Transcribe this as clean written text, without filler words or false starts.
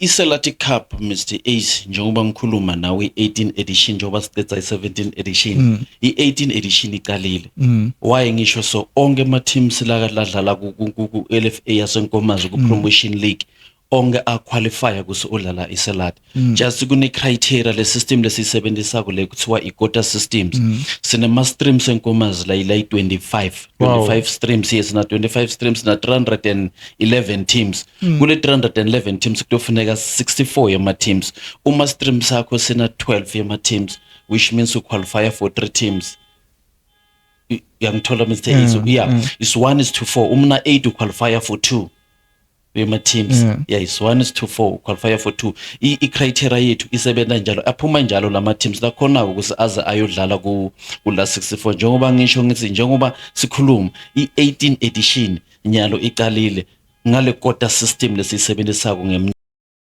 I-Selati Cup, Mr Ace, njengoba ngikhuluma nawe, i-18 edition, njengoba sicetha i-17 edition, i-18 edition iqalile. Why ngisho so? Onke ama teams la ladlala ku LFA yaseNkomazi, ku Promotion League, onke a-qualify kusi odlala iSelati. Just kune criteria, le system lesiyisebenzisako le kuthiwa i-quota systems. Sinema streams eNkomazi la 25. 25 streams, yes, na 25 streams na 311 teams. Kule 311 teams kutofuneka 64 yama teams. Uma stream sakho sina 12 yama teams, which means you qualify for 3 teams. Uyangithola, Mr Ace? Yeah, it's 1 is to 4. Umna 8, you qualify for 2 wema teams. Yeah, it's 1 is to 4, qualify for 2. I criteria yethu isebenza njalo, aphuma njalo lama teams lakhona ukuthi aze ayodlala ku kula 64. Njengoba ngisho ngithi, njengoba sikhuluma, i-18 edition nyalo iqalile ngale quota system lesiyisebenzisako.